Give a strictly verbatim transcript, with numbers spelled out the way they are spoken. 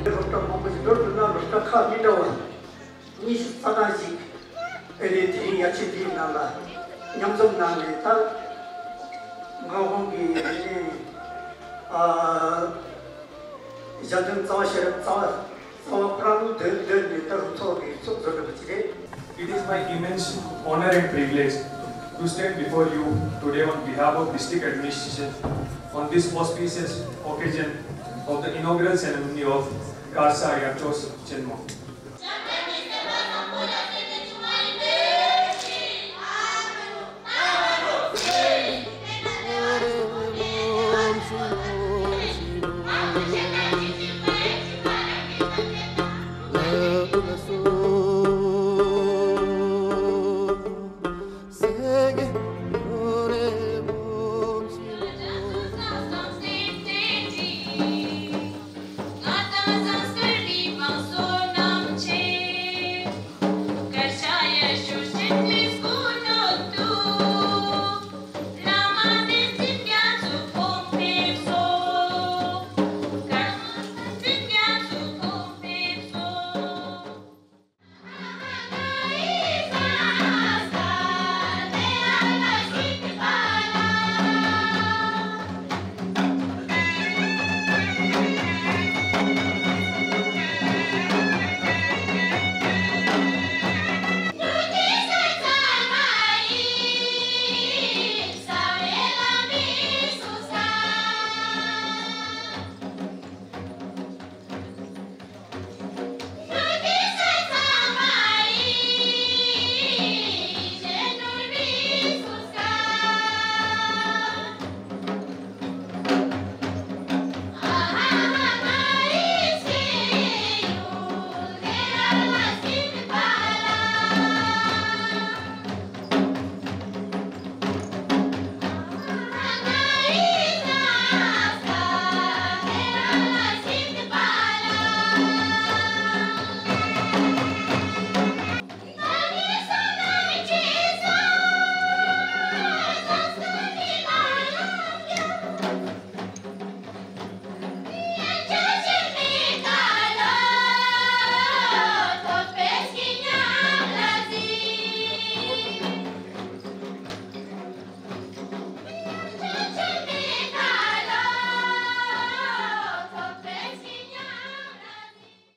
སློབ་གྲྭ་མང་པོ་ཞིག་འགྲོ་ཐུབ་ན་སློབ་གྲྭ་ཁག་མི་འདྲ་བ་ཉི་ཤུ་རྩ་གྲངས་ཤིག་ཨ་ནི་དེ་རིང་ཡར་ཆེད་དེའི་ནང་ལ་མཉམ་འཛོམས་གནང་ནས། ད་ང་ཧོང་གི་ཨ་ཞལ་འདོན་རྩ་བ་ཤེས་རབ་རྩ་བ་རྩ་བ་ཁོ་རང་ལ་འདོན་འདོན་ནས། ད་རུ་ཚོགས་ཀྱི་ཚོགས་གཙོ་འདྲ་པོ་ཅིག་རེད། It is my immense honor and privilege to stand before you today on behalf of district administration on this auspicious occasion of the inaugural ceremony of Khalsa Yakchos Chenmo.